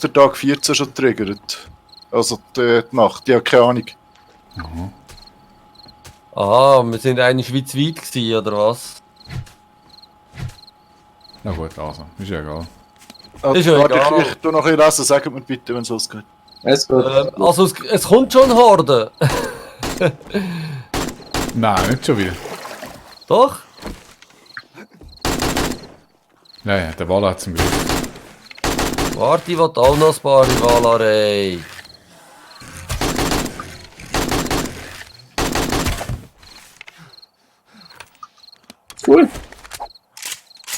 der Tag 14 schon triggert. Also die Nacht, ich habe keine Ahnung. Mhm. Aha, wir sind eigentlich schweizweit gewesen, oder was? Na gut, also, ist ja egal. Ist ja Warte, egal. ich tu noch ein bisschen lesen, sagt mir bitte, wenn es losgeht. Es geht. Also es kommt schon Horde. Nein, nicht schon wieder. Doch? Nein, der Walla hat zum Glück. Warte, ich will auch noch ein paar Rivalerei. Cool.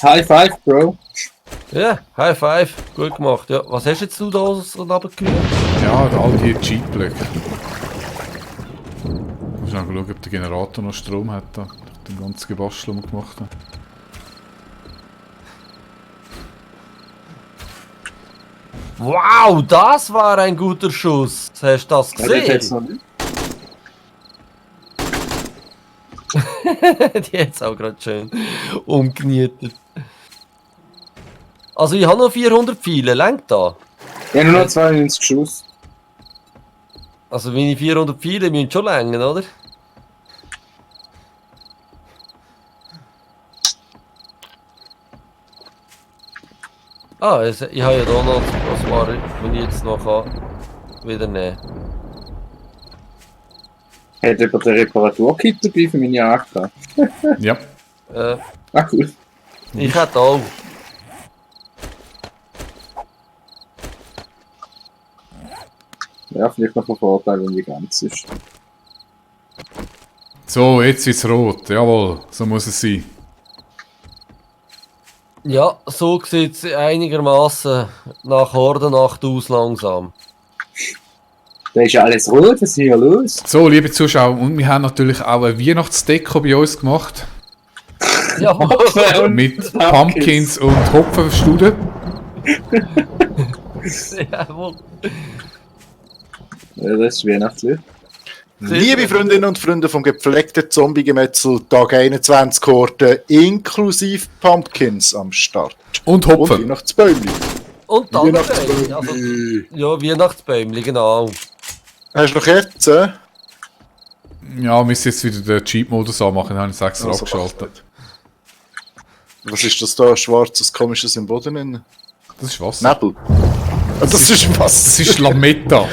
High five, Bro. Ja, High Five. Gut gemacht. Ja, was hast jetzt du da so runtergehört? Ja, all die Cheat-Blöcke. Muss noch schauen, ob der Generator noch Strom hat, da. Den ganzen Gebastel, den wir gemacht haben. Wow, das war ein guter Schuss. Hast du das Ja, das jetzt gesehen? noch nicht. Die jetzt auch gerade schön umgenietet. Also ich habe noch 400 Pfeile, lenkt da? Ja, nur noch 92 Schuss. Also meine 400 Pfeile müssen schon länger, oder? Ah, ich habe ja da noch was war, wenn ich jetzt noch kann, wieder nehmen. Hat jemand den Reparaturkit dabei für meine AK? Ja. Ah, cool. Ich hätte auch. Ja, vielleicht noch ein Vorteil, wenn die ganz ist. So, jetzt ist es rot. Jawohl, so muss es sein. Ja, so sieht es einigermaßen nach Hordennacht aus langsam. Da ist ja alles rot, was ist hier los? So, liebe Zuschauer, und wir haben natürlich auch ein Weihnachtsdeko bei uns gemacht. Ja, Mit Pumpkins und Hopfenstuden. jawohl. Ja, das ist weihnachtlich. Liebe Freundinnen und Freunde vom gepflegten Zombie-Gemetzel, Tag 21 Horte, inklusive Pumpkins am Start. Und Und Hopfen. Weihnachtsbäumchen. Und dann Weihnachtsbäumchen. also, ja, Weihnachtsbäumchen, genau. Hast du noch Kerzen? Ja, wir müssen jetzt wieder den Cheat-Modus anmachen, dann habe ich es extra Also, abgeschaltet. Was ist das da? Schwarzes, komisches im Boden drin? Das ist Wasser. Nebel. Ah, das ist was. Das ist Lametta.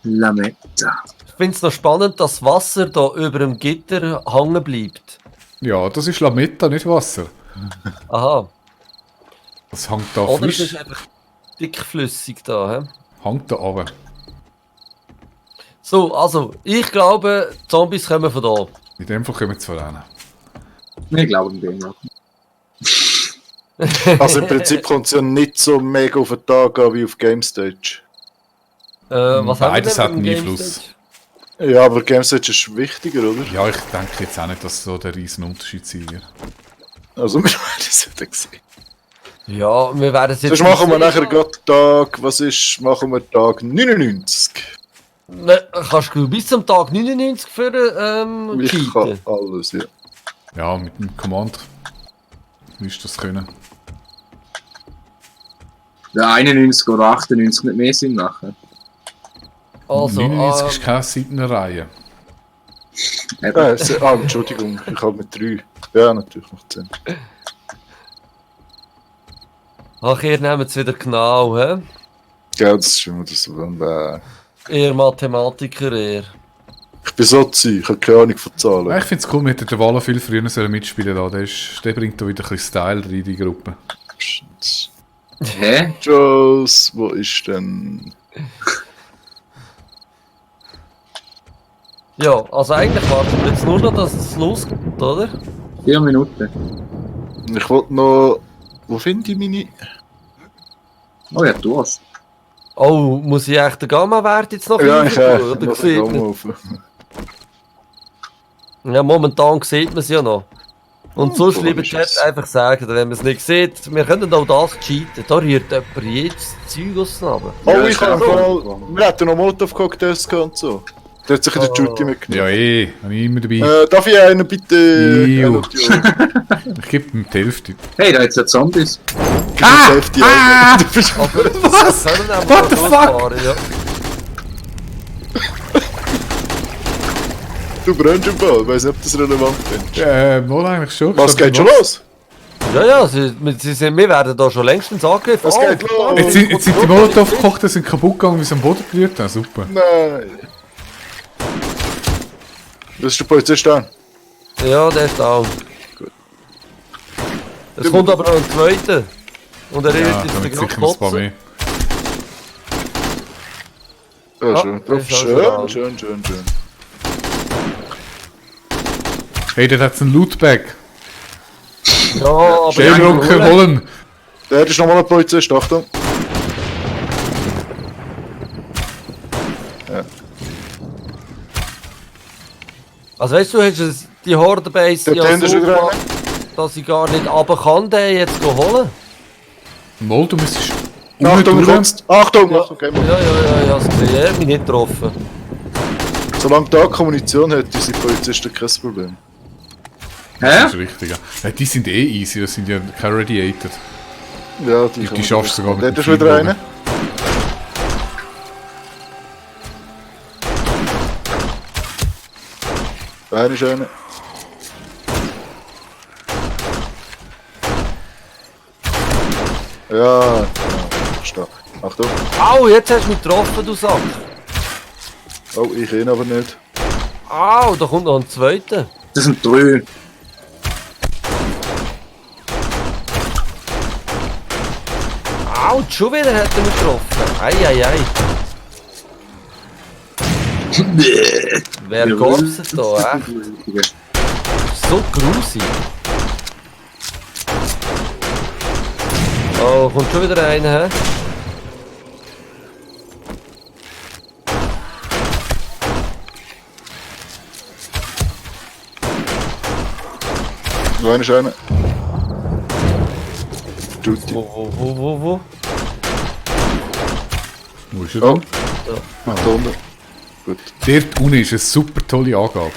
Lametta. Ich finde es noch spannend, dass das Wasser da über dem Gitter hängen bleibt. Ja, das ist Lametta, nicht Wasser. Aha. Das hängt da Oder es frisch. ist einfach dickflüssig da. He? Hängt da runter. So, also, ich glaube, Zombies kommen von da. In dem Fall kommen wir zu rennen. Ich glaube an den, ja. Also im Prinzip kommt es ja nicht so mega auf den Tag an wie auf Gamestage. Was haben wir Beides denn hat im einen Game Einfluss. Stage? Ja, aber Gamestage ist wichtiger, oder? Ja, ich denke jetzt auch nicht, dass so der riesen Unterschied sein wird. Also wir werden es ja gesehen. Ja, wir werden es jetzt... Sonst machen wir nicht nachher sehen. gerade Tag, was ist, machen wir Tag 99. Ne, kannst du bis zum Tag 99 für Ich kann cheaten? alles, ja. Ja, mit dem Command wirst du das können. Ja, 91 oder 98 nicht mehr Sinn machen. Also, 99 ist keine Seitenreihe. Eben. Entschuldigung, ich habe mit 3. Ja, natürlich noch 10. ach, ihr nehmt es wieder genau, hä? Ja, das ist immer das. Ihr Mathematiker, ihr. Ich bin so zu, ich habe keine Ahnung von Ja, Zahlen. ich finde es cool, wir hätten den Walla viel früher sollen mitspielen sollen. Der bringt da wieder ein bisschen Style rein in die Gruppe. Hä? Joes, wo ist denn... Ja, also eigentlich warten wir jetzt nur noch, dass es losgeht, oder? 4 Minuten. Ich wollte noch... Wo finde ich meine... Oh ja, du hast. Oh, muss ich echt den Gamma-Wert jetzt noch Ja, ich raufholen, oder noch sieht einen man? auf. Ja, momentan sieht man es ja noch. Und sonst, wo lieber ist Chat, es? einfach sagen, wenn man es nicht sieht, wir können auch das cheaten. Da rührt jemand jedes Zeug aus dem Namen. Oh, Ja, ich ist habe auch mal... so. Wir hatten noch Molotov-Cocktails gehabt und so. Der hat sich der Judy mitgenommen. Ja, habe ich immer dabei. Darf ich einen bitte... Iu. einen Ich gebe ihm die Hälfte. Hey, da hat's ja Zombies. Safety ein. Du bist... Was? What the fuck? Ja. Du brennst im Ball, weiss nicht, ob das relevant ist. Wohl eigentlich schon. Was geht schon los? Ja, wir werden da schon längstens angegriffen. Was geht los? Jetzt sind die Molotov gekocht, die sind kaputt gegangen, wie sie am Boden gerührt haben. Super. Nein. Das ist der Polizist an. Ja, der ist down. Es kommt aber noch ein zweiter. Und er Ja, redet da jetzt den wird ganzen sicher noch ein paar Kotzen. mehr. Ja, Ah, schön. das ist Schön, also schön, schön. Hey, der hat einen Lootbag. Ja, aber... Stellbrunker holen. Der ist nochmal ein Polizist, Achtung. Also weißt du, hast du die Horde-Base Der ja Tender so ist wieder gemacht, dass ich gar nicht runter kann, den jetzt holen. Mal, du müsstest... Achtung, durch. kommst. Achtung! Ja, Okay, ja, das gesehen. Er hat mich nicht getroffen. solange da Kommunikation hat, sind Polizisten kein Problem. Das ist richtig, ja. Die sind eh easy, das sind ja keine Radiated. Ja, Die schaffst du sogar mit Der dem ist wieder Feinbogen. einer. Einer ist einer. Ja, stark. Achtung. Au, jetzt hast du mich getroffen, du Sack. Oh, ich ihn aber nicht. Au, da kommt noch ein zweiter. Das sind 3. Au, schon wieder hat er mich getroffen. Ei. Wer gab's es da, So grusig. Oh, kommt schon wieder einer, hä? Wo einer ist einer. Judy. Wo? Wo ist er Oh. denn? Da unten. Gut. Dort unten ist eine super tolle Angabe.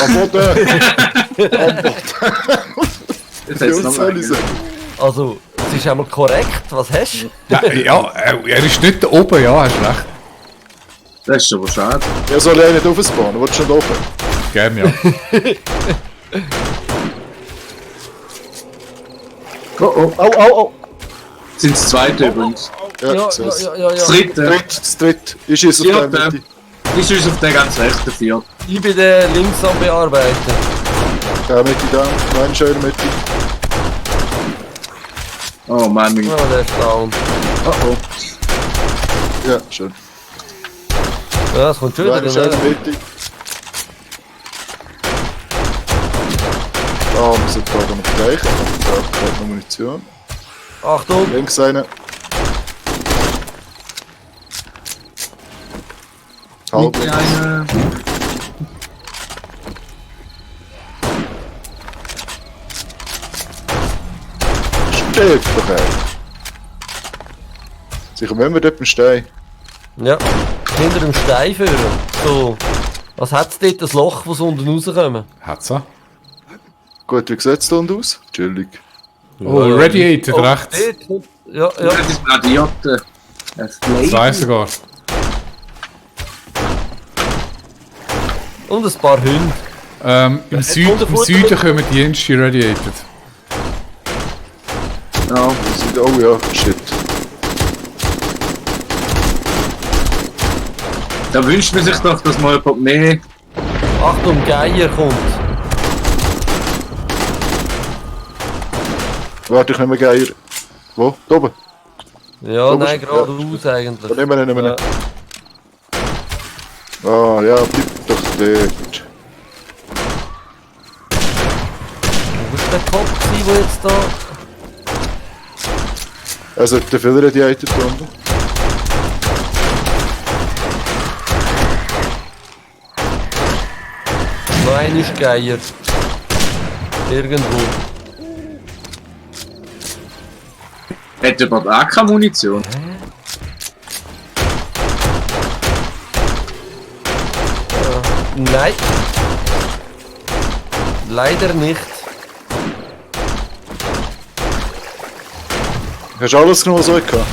Am Boden! Jetzt Ja, hat's was noch soll ich einen. sagen? Also, es ist einmal korrekt, was hast du? Ja, er ist nicht da oben, ja, hast recht. Das ist aber schade. Ja, soll ich nicht aufspawnen? Willst du nicht oben? Gerne, ja. Oh. Au! Sind das zweite übrigens. Ja, Ja. so ist es. Das dritte. Das dritte. Ich schieße auf Vierte. der Mitte. Ist uns auf der ganz rechten 4. Ich bin der links am Bearbeiten. Ja, Mitte da. Noch eine schöne Mitte. Oh Mann, Ja, der ist down. oh. Ja, schön. Ja, es kommt schon Noch wieder, eine schöne ne? Mitte. Da haben wir sie gerade noch gleich. Da hat noch Munition. Achtung! Links einer. Halb. Mitte eine. Steht doch, ey. Sicher, wenn wir dort im Stein. Ja, hinter dem Stein führen. So. Was hat's dort, das Loch, wo sie unten rauskommen? Hat's auch. Gut, wie sieht es da unten aus? Chillig. Oh, Radiated Oh, rechts. dort. Ja. Das ist radierte. Zwei sogar. Und ein paar Hunde. Im Süden kommen die ersten Radiated. Ja. Oh ja, shit. Da wünscht man sich doch, dass mal jemand mehr. Achtung, Geier kommt. Warte, ich nehme Geier. Wo? Da oben? Ja, Du nein, bist- geradeaus eigentlich. Da nehmen wir ihn. Ja. Ah, ja, bleib doch dort. Wo ist der Kopf, der jetzt da... Er sollte viel Radiator finden. Noch ein ist Geier. Irgendwo. Hat jemand auch keine Munition? Nein. Leider nicht. Hast du alles genommen, was du hatte?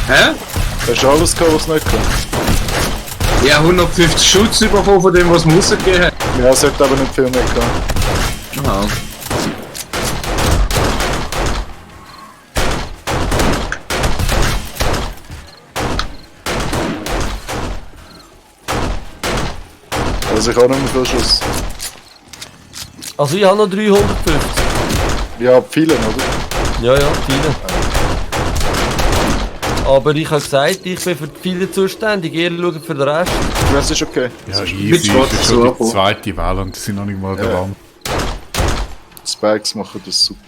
Hä? Hast du alles gehabt, was du nicht hatte? Ich habe 150 Schutz bekommen von dem, was man rausgegeben hat. Ja, es hat aber nicht viel mehr gehabt. Aha. Also ich habe nicht mehr viel Schuss. Also ich habe noch 350. Ja, viele, oder? Ja, viele. Aber ich habe gesagt, ich bin für die viele zuständig, ihr schaut für den Rest. Das ist okay. Ja, Mit easy. Schwarz Das ist schon die dazu. zweite Welle und die sind noch nicht mal Ja. da. Die Spikes machen das super.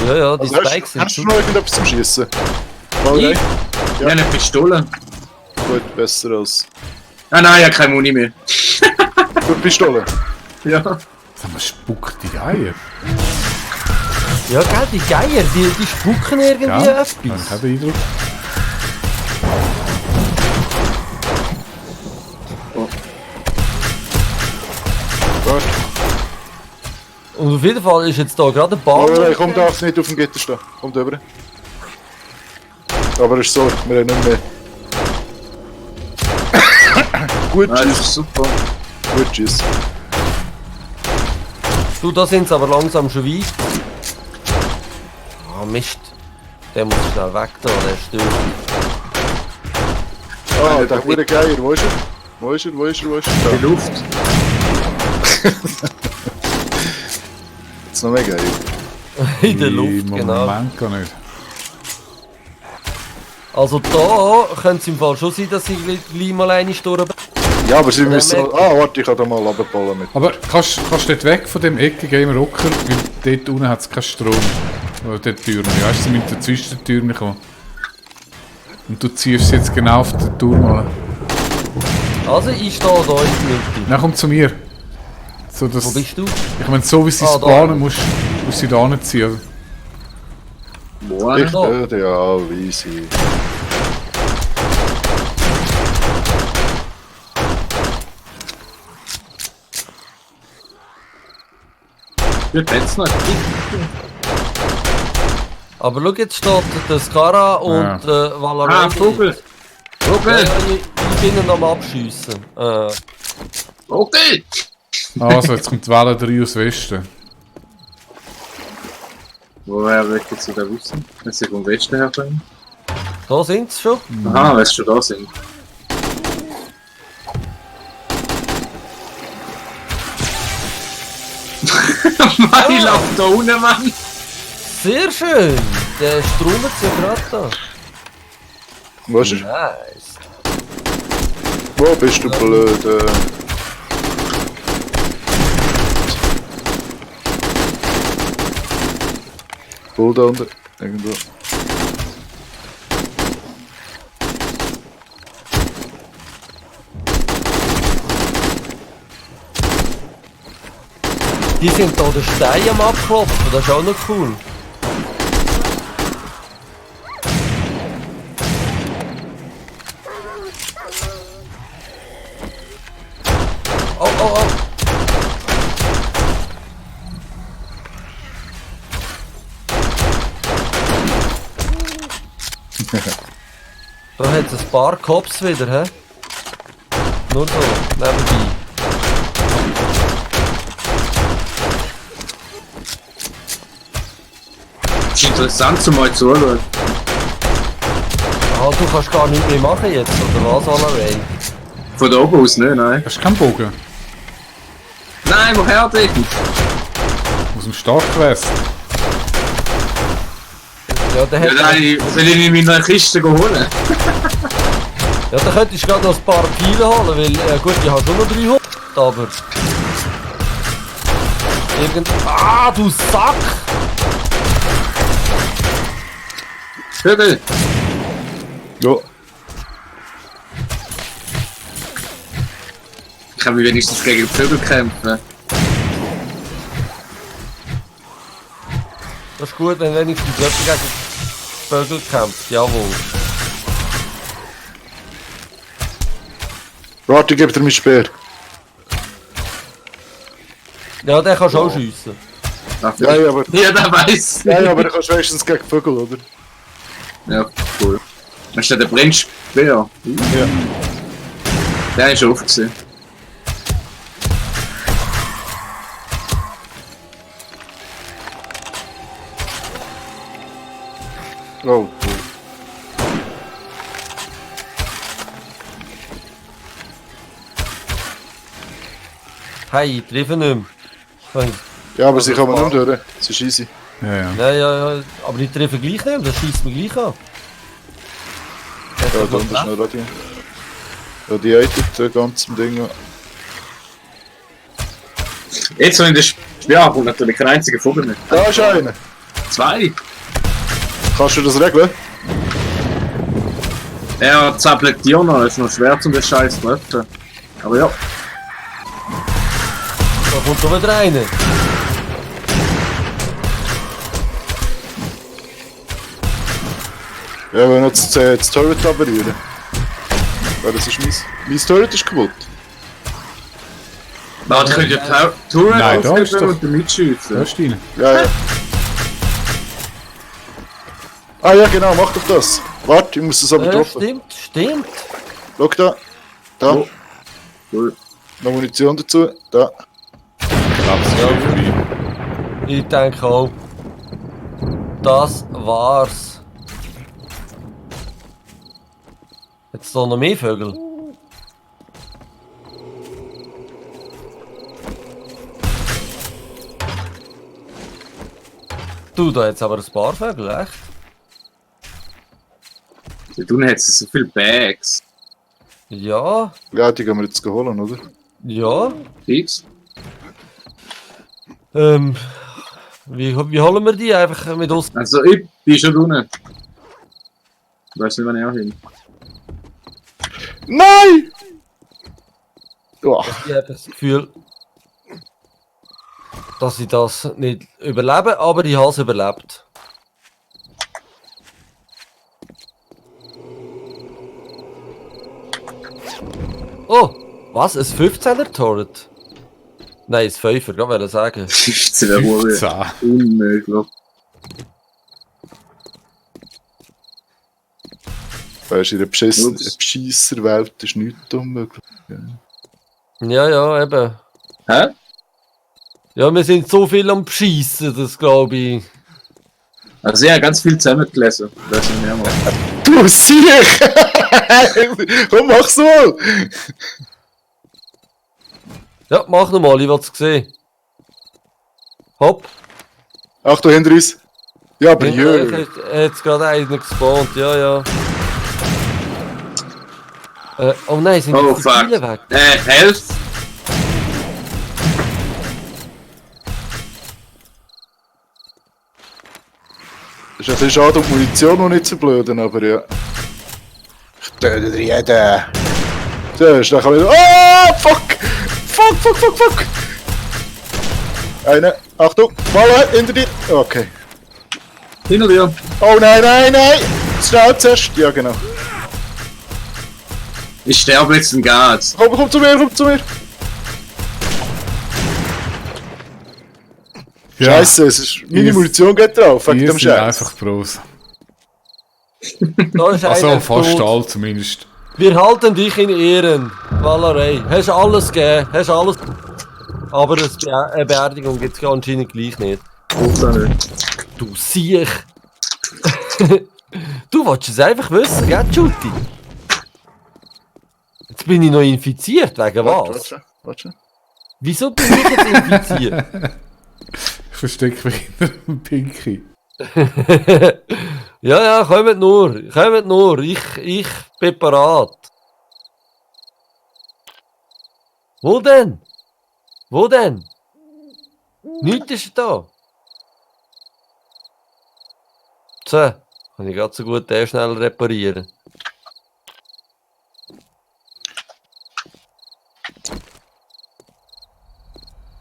Ja, die Also Spikes sind hast du super. noch irgendetwas zum Schießen? Oh, Ich? nein. Ich habe eine Pistole. Gut, besser als... Ah nein, ich habe keine Muni mehr. Gut, Pistole. Ja. Sag mal, spuckt die Eier. Ja, gell, die Geier, die spucken irgendwie Ja, etwas. ich habe den Eindruck. Gut. Und auf jeden Fall ist jetzt da gerade ein Oh, Bahn. nein, komm, darf nicht auf dem Gitter stehen. Kommt rüber. Aber ist so, wir haben nicht mehr. Gut, Ah, das tschüss. ist super. Gut, tschüss. Du, da sind sie aber langsam schon weit. Ah, Mist. Der muss schnell weg da, der stört. Ah, der wurde Geier, wo ist er? Wo ist er? Wo ist er? Wo ist er? Die Da. Luft. Jetzt noch mehr Geier. In der Luft, Im genau. Moment gar nicht. Also da könnte es im Fall schon sein, dass sie gleich mal eine Stunde. Ja, aber sie Der müssen... merkt- Ah, warte, ich kann da mal runterballen mit. Aber kannst du dort weg von dem Ecke-Gamer Rocker, weil dort unten hat es keinen Strom. Oder dort Türen. Weißt du, sie müssen zwischen den Türen kommen. Und du ziehst sie jetzt genau auf den Turm an. Also ich stehe da in der Mitte. Dann komm zu mir. So, dass, Wo bist du? ich meine, so wie sie Ah, da. spawnen, musst du sie da hinziehen. Wo? Ich da. töte, ja, easy. Wird jetzt noch. Aber schau, jetzt steht der Skara und Valorant. Ah, Vogel. Ja, Vogel. ich bin ihn am Abschiessen. Vogel. Also, jetzt kommt die Welle 3 aus Westen. Woher wird jetzt der wissen? Wenn sie vom Westen herkommen? Da sind sie schon. Aha, weil sie schon da sind. Mann, ich lauf da unten, Mann. Sehr schön. Der stromert sich gerade da. Wo ist er? Nice. Wo bist du, blöde? Bull da unten. Irgendwo. Die sind da den Stein am Abklopfen, das ist auch noch cool. Oh, oh, oh. Da hat es ein paar Cops wieder, hä? Nur so, nebenbei. Das ist interessant, zum mal zuschauen. Ah, du kannst gar nichts mehr machen jetzt, oder was, Alaray? Von da oben aus nicht, nein. Hast du keinen Bogen? Nein, woher denn? Aus dem Starkwest. Ja, der Ja, hat... nein, soll ich in meiner Kiste holen? Ja, da könntest du gerade noch ein paar Pfeile holen, weil, gut, ich habe schon noch 300, aber... Ah, du Sack! Vögel! Ja. Ich kann mich wenigstens gegen die Vögel kämpfen. Das ist gut, wenn wenigstens jemand gegen die Vögel kämpft, jawohl. Warte, ich gebe dir mein Speer. Ja, den kannst du auch schiessen. Ach, Ja, ja, aber, ja, der weiß. ja, aber du kannst wenigstens gegen Vögel, oder? Ja, cool. Hast du den Brennspeer? Ja. Der ist oft gesehen. Oh, cool. Hey, ich treffe nicht mehr. Ja, aber sie kommen nicht mehr durch. Es ist easy. Ja, ja. Ja, aber ich treffe gleich nicht, das schießt mir gleich an. Ja, dann ist noch Radio. Radiated, ganzen Ding. Jetzt, wenn ich das Spiel kommt natürlich kein einziger Vogel mehr. Da ist einer. 2. Kannst du das regeln? Er zappelt dir noch, ist noch schwer zum den Scheiß zu treffen. Aber ja. Da kommt schon wieder einer. Ja, wenn wir jetzt das Turret reparieren. Weil das ist mein Turret ist kaputt. Warte, könnt ihr Touren Nein, da ist aufheben doch- und damit schiessen? Da ist rein. Ja, ja. Ah ja, genau, mach doch das. Warte, ich muss das aber Ja, droppen. stimmt. Schau da. Da. Oh. Cool. Noch Munition dazu. Da. Ich glaube, es ist Ja. vorbei. Ich denke auch. Das war's. Jetzt da noch mehr Vögel. Du, da jetzt aber ein paar Vögel, echt? Da tun hat so viele Bags. Ja, Ja, die gehen wir jetzt holen, oder? ja. Fix. Wie holen wir die einfach mit uns? Also ich bin schon unten. Ich weiß nicht, wann ich auch hin. Nein! Oh, Ich habe das Gefühl, dass ich das nicht überlebe, aber ich habe es überlebt. Oh, was? Ein 15er Turret? Nein, ein 5er, ich wollte sagen. 15 wäre wohl 10. unmöglich. weißt du, in der Beschisser-Welt ist nichts unmöglich. Ja, eben. Hä? Ja, wir sind so viel am Beschissen, das glaube ich. Also ich habe ganz viel zusammengelesen. Das ist mehr mal. Du siehst! Komm, mach's mal! Ja, mach nochmal, ich will es sehen. Hopp. Achtung, hinter uns! Ja, aber Ich jö! habe jetzt gerade einen gespawnt, ja. Oh nein, sind Oh jetzt die fuck. Ziele weg? Health? Das ist ein bisschen schade, die Munition noch nicht zu blöden, aber ja. Ich töte dir jeden! So, ist nachher wieder. Oh, fuck! Fuck! Eine, Achtung! Mal hinter dir! Okay. Hinter dir. Oh nein! Schnell zuerst! Ja, genau. Ich sterbe jetzt in Gas. Komm zu mir! Ja, Scheiße, es ist, meine Ihr- Munition geht drauf, wegen ihr dem seid Scheiß. einfach Pros. Da ist Also einer fast tot. alle zumindest. Wir halten dich in Ehren, Valerei. Hast alles gegeben, hast alles. Aber eine Beerdigung gibt es anscheinend gleich nicht. Auch nicht. Du Siech! Du wolltest es einfach wissen, gell, Juti? Jetzt bin ich noch infiziert, wegen was? Warte. Wieso bin ich jetzt infiziert? Ich verstecke mich hinter dem Pinky. Ja, kommt nur. Ich bin parat. Wo denn? Nichts ist da. So, kann ich gerade so gut den schnell reparieren.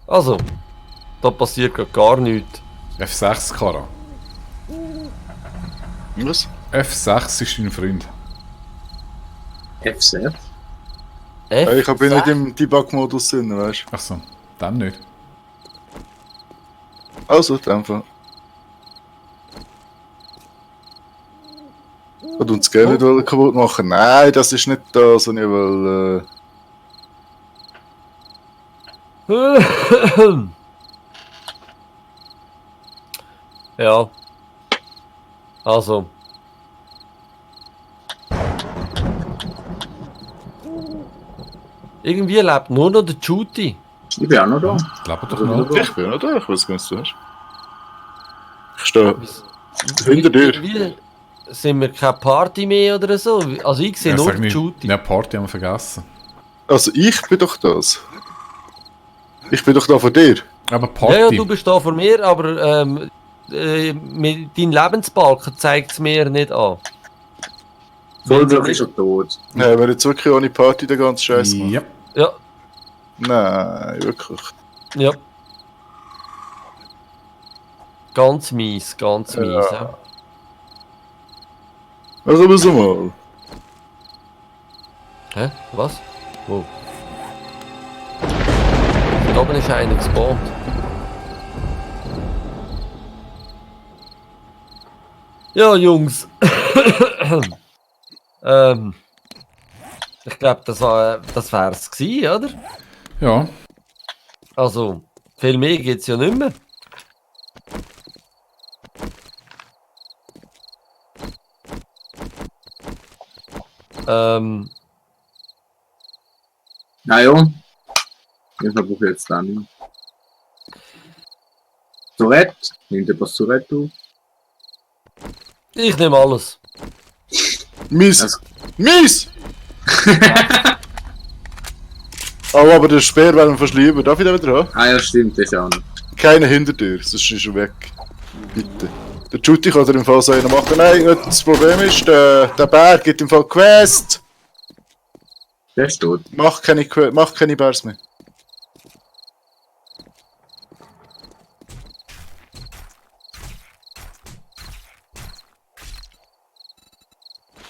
Also, da passiert gerade gar nichts. F6 Kara. Was? F6 ist dein Freund. F-Set? Ich bin nicht im Debug-Modus drin, weißt Achso, dann nicht. Also, in dem Fall. Und uns gerne nicht wollen kaputt machen. Nein, das ist nicht das, was ich will. Ja. Also. Irgendwie lebt nur noch der Juti. Ich bin auch noch da. Leben doch noch. Ich bin noch da, ich weiß gar nicht, was du hast. Ich stehe hinter dir. Wie sind wir keine Party mehr oder so? Also ich sehe Ja, nur sag den nicht. Juti. Ja, Party haben wir vergessen. Also, ich bin doch das. Ich bin doch da von dir. Aber Party. Ja, du bist da vor mir, aber mit deinem Lebensbalken zeigt es mir nicht an. Vollblock ist schon tot. Nein, wenn jetzt wirklich ohne Party den ganzen Scheiß macht. Ja. Ja, Nein, wirklich. ja. Ganz mies, ganz mies. Ja. Also, bis mal. Hä? Was? Wo? Da oben ist einer gespawnt. Ja, Jungs. Ich glaube, das wär's gewesen, oder? Ja. Also, viel mehr geht's ja nicht mehr. Naja. Ich versuche jetzt dann. Tourette. Nimmt etwas Tourette auf. Ich nehme alles. Mies! Also- Mies! Oh, aber der Speer werden wir fast lieber. Darf ich den wieder haben? Ah ja, stimmt, das ist auch noch. Keiner hinter dir, sonst ist er weg. Bitte. Der Juti kann dir im Fall so einen machen. Nein, das Problem ist, der Bär gibt im Fall Quest. Der ist tot. Mach keine Bärs mehr.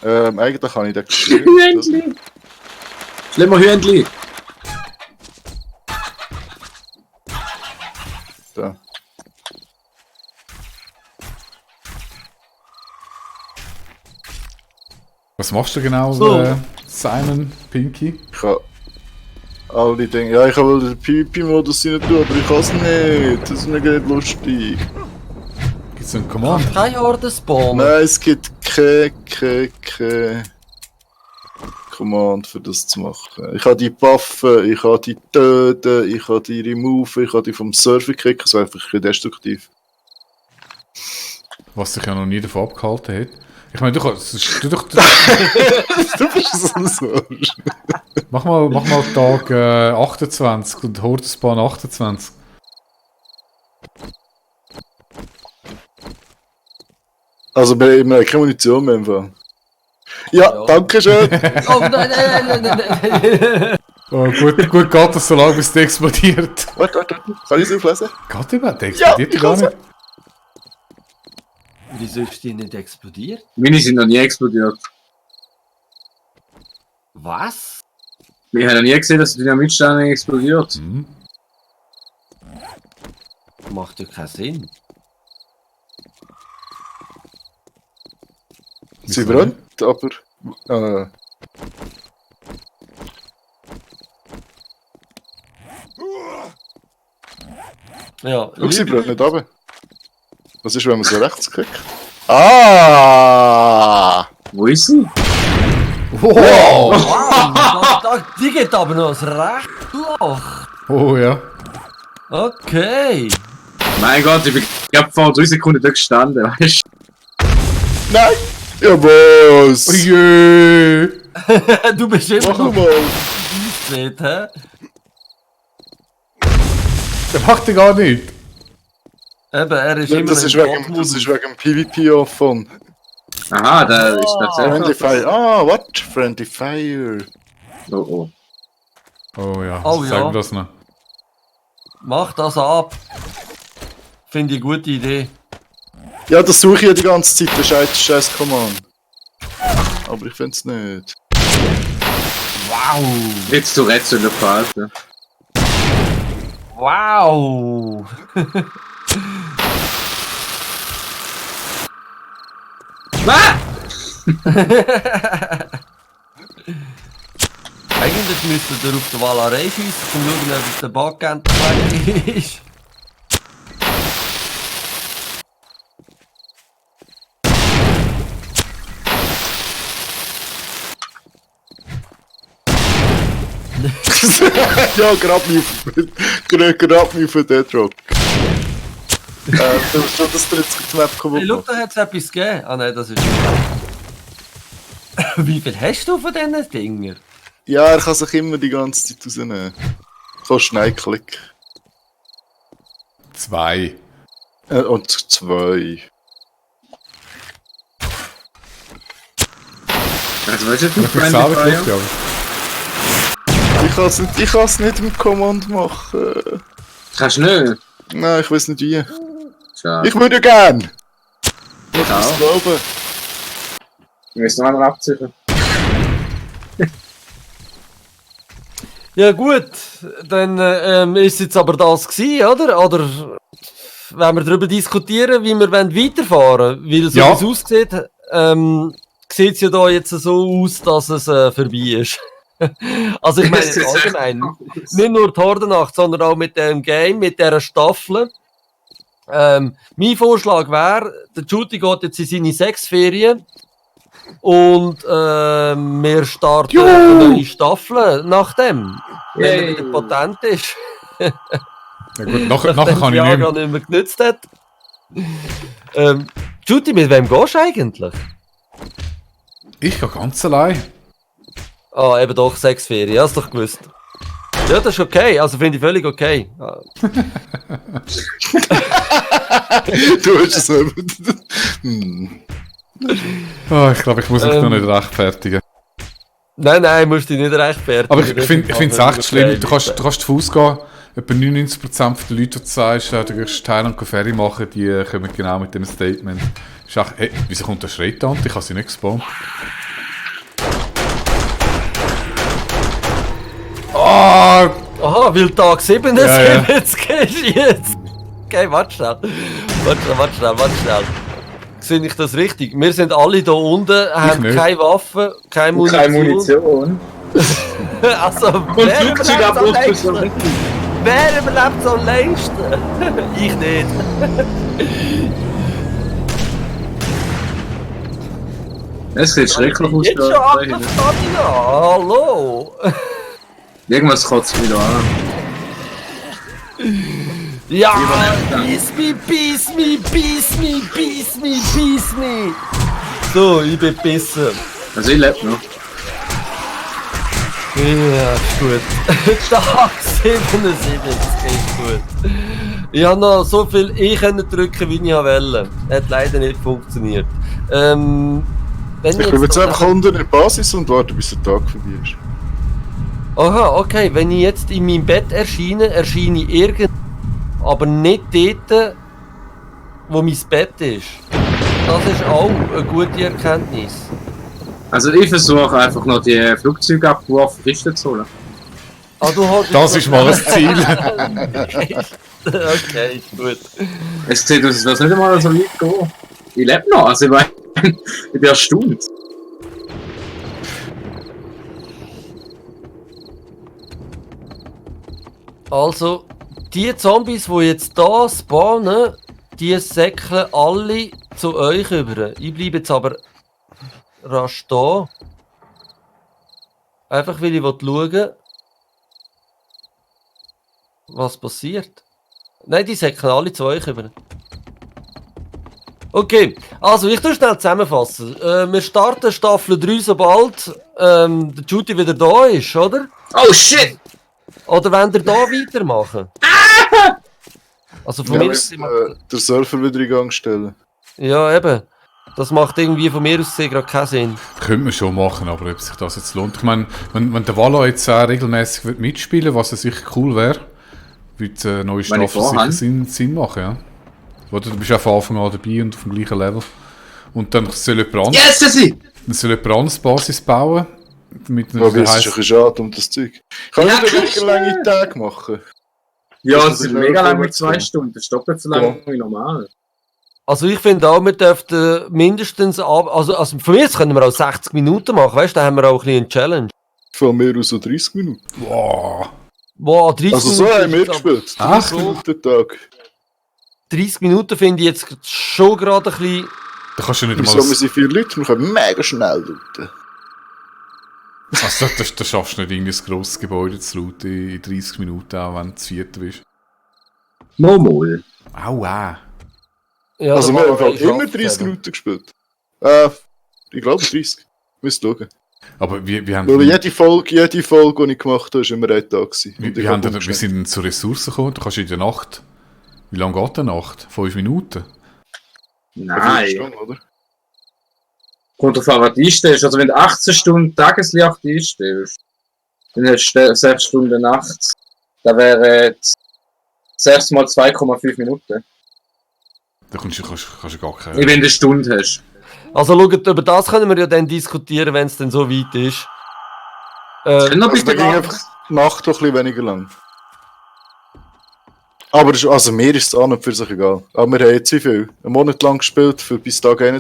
Eigentlich kann ich den Hühnli! Schlimmer Hühnli! Da. Was machst du genau, So. Simon, Pinky? Ich kann alle Dinge. Ja, ich kann wohl den PvP-Modus rein tun, aber ich kann es nicht. Das ist mir nicht lustig. Gibt's einen Command? Kein Horde spawnen. Nein, es gibt keine Command für das zu machen. Ich habe die buffen, ich habe die töten, ich habe die removen, ich habe die vom Server kicken, also einfach ein bisschen destruktiv. Was sich ja noch nie davon abgehalten hat. Ich meine, du kannst. Du Du bist so ein Arsch. mach mal Tag 28 und Hordenspan 28. Also wir haben keine Munition mehr im Fall. Ja, Ja. danke schön. Oh nein. Oh, gut geht das so lange, bis es explodiert. Warte. Kann ich es auflesen? Geht überhaupt? Der explodiert ich gar kann's. nicht. Wieso ist die nicht explodiert? Meine sind noch nie explodiert. Was? Ich habe noch nie gesehen, dass die Dynamitstange explodiert. Hm. Macht ja keinen Sinn. Sie brennt, aber... Ja, Schau, sie liebe brennt nicht runter. Was ist, wenn man so rechts klickt? Ah! Wo ist sie? Wow! Die geht aber noch ein recht Loch. Oh ja. Okay. Mein Gott, ich bin gerade vor 3 Sekunden da gestanden, weißt du? Nein! Ja, was? Oh je! Du bist immer Mach noch mal! gesehen, hä? Der macht er gar nicht. Eben, er ist Ja, immer das ist wegen PvP offen. Aha, da ist Friendly tatsächlich. Fire. Ah, what? Friendly Fire. Oh oh. Oh ja, Oh sag ja. mir das noch. Mach das ab. Finde ich eine gute Idee. Ja, das suche ich ja die ganze Zeit, der scheiß Command. Aber ich find's nicht. Wow. Jetzt zu Rätsel noch verhalten. Wow. Eigentlich müsste ihr auf der Valarei schiessen, um zu schauen, ob der Bug endlich ist. Ja, grab mich auf den Deadrock. Du hast schon das dritte Map Hey, schau, kaputt. da hat es etwas gegeben. Ah nein, das ist... Wie viel hast du von diesen Dingen? Ja, er kann sich immer die ganze Zeit rausnehmen. So schnell klicken. 2. Und 2. Also weißt du, Ich bin Friendly selber Fire? geklickt, aber... Ich kann es nicht im Command machen. Kannst du nicht? Nein, ich weiß nicht wie. Schade. Ich würde gern! Ich Ich auch. glaube. Wir müssen noch einmal abziehen. Ja gut, dann ist es jetzt aber das gewesen, oder? Oder wenn wir darüber diskutieren, wie wir weiterfahren wollen? Weil so Ja. wie es aussieht, sieht es ja da jetzt so aus, dass es vorbei ist. Also ich meine Es jetzt sieht echt allgemein, aus. nicht nur die Hordenacht, sondern auch mit dem Game, mit dieser Staffel. Mein Vorschlag wäre, der Judy geht jetzt in seine 6 Ferien und wir starten eine neue Staffel nach dem, wenn er Yay. wieder potent ist. Ja gut, nachher kann ich nicht Viagra mehr. nicht mehr genützt hat. Judy, mit wem gehst du eigentlich? Ich gehe ganz allein. Ah, eben doch, 6 Ferien, hast du doch gewusst. Ja, das ist okay, also finde ich völlig okay. Ah, Du hast es selber. Hm. Oh, ich glaube, ich muss mich noch nicht rechtfertigen. Nein, musst du dich nicht rechtfertigen. Aber ich finde es echt schlimm. Okay. Du kannst zu Fuß gehen. Etwa 99% der Leute, die du sagst, du gehst Thailand Ferry machen, die kommen genau mit dem Statement. Ist echt, hey, wieso kommt der Schritt an? Ich habe sie nicht gespawnt. Oh, Aha, weil Tag 7 ist, Ja, ja. jetzt gehst du jetzt. Okay, warte schnell. Warte schnell. Sehe ich das richtig? Wir sind alle hier unten, haben nicht. keine Waffen, keine Und keine Munition. Munition. Also, Und wer Flugzeug überlebt am abrufen längsten? schon. Wer überlebt am längsten? Ich nicht. Es sieht schrecklich aus. Jetzt schon da ab, hinten. Katina. Hallo. Irgendwas kotzt wieder an. Ja, peace me. So, ich bin bissen. Also ich lebe noch. Ja, ist gut. Tag 77, ist gut. Ich habe noch so viel können drücken, wie ich wollte. Hat leider nicht funktioniert. Wenn Ich bin jetzt einfach unten in der Basis und warte, bis der Tag vorbei ist. Aha, okay. Wenn ich jetzt in meinem Bett erscheine ich irgend, aber nicht dort, wo mein Bett ist. Das ist auch eine gute Erkenntnis. Also ich versuche einfach noch die Flugzeuge abgeworfen Kisten zu holen. Ah, du hast das ist mal ein Ziel. Okay, ist gut. Es sieht aus, als wäre es nicht einmal so weit gehen. Ich lebe noch, also ich meine, ich bin erstaunt. Also, die Zombies, die jetzt hier spawnen, die säckeln alle zu euch über. Ich bleibe jetzt aber rasch da. Einfach weil ich schauen, was passiert. Nein, die säckeln alle zu euch über. Okay, also ich tue schnell zusammenfassen. Wir starten Staffel 3, sobald der Judy wieder da ist, oder? Oh shit! Oder wollt ihr da weitermachen? Also von Ja, mir wir aus... müssen, den Server wieder in Gang stellen. Ja, eben. Das macht irgendwie von mir aus gesehen gerade keinen Sinn. Könnte man schon machen, aber ob sich das jetzt lohnt. Ich meine, wenn der Valo jetzt regelmäßig mitspielen würde, was ja sicher cool wäre, würde eine neue Wenn ich Staffel sicher vorhabe. Sinn machen, ja. Oder du bist ja von Anfang an dabei und auf dem gleichen Level. Und dann soll jemand anderes, Yes, sie! dann soll jemand anderes Basis bauen. Mit einer, Aber es ist heisst- ein bisschen schade um das Zeug. Kann Ja, ich klar. weniger lange Tage machen? Ja, Das es ist sind mega lang mit vorwärts 2 Stunden. Das ist doppelt so lang wie normal. Also ich finde auch, wir dürften mindestens also von mir aus können wir auch 60 Minuten machen, weißt du, da haben wir auch ein bisschen eine Challenge. Von mir aus so 30 Minuten. Wow. Wow, 30 Also so Minuten haben wir ist aber- gespielt. 30 Minuten Tag. 30 Minuten finde ich jetzt schon gerade ein bisschen... Da kannst du nicht Wieso, mal... wir sind 4 Leute, wir können mega schnell looten. Also da schaffst du nicht irgendwie ein grosses Gebäude zu looten in 30 Minuten, auch wenn du zu viert bist. Mal. Aua. Ja, Also da wir kann haben man im Fall immer schaffen, 30 eben. Minuten gespielt. Ich glaube 30. Müsst schauen. Aber wir haben... Weil jede Folge, die ich gemacht habe, war immer ein Tag gewesen. Wir, Und ich wir, hab haben, wir umgeschnitten. sind zu Ressourcen gekommen, du kannst in der Nacht... Wie lange geht die Nacht? 5 Minuten? Eine Nein. Viertelstunde, oder? Kommt drauf an, was du einstellst. Also wenn du 18 Stunden Tageslicht einstellst, dann hast du 6 Stunden nachts. Da wäre 6 mal 2,5 Minuten. Da kannst du gar keine... Wenn du eine Stunde hast. Also schaut, über das können wir ja dann diskutieren, wenn es dann so weit ist. Dann noch Also da bitte ging einfach die Nacht doch ein bisschen weniger lang. Aber also mir ist es an und für sich egal. Aber wir haben jetzt wie viel? Einen Monat lang gespielt, für bis Tag 21.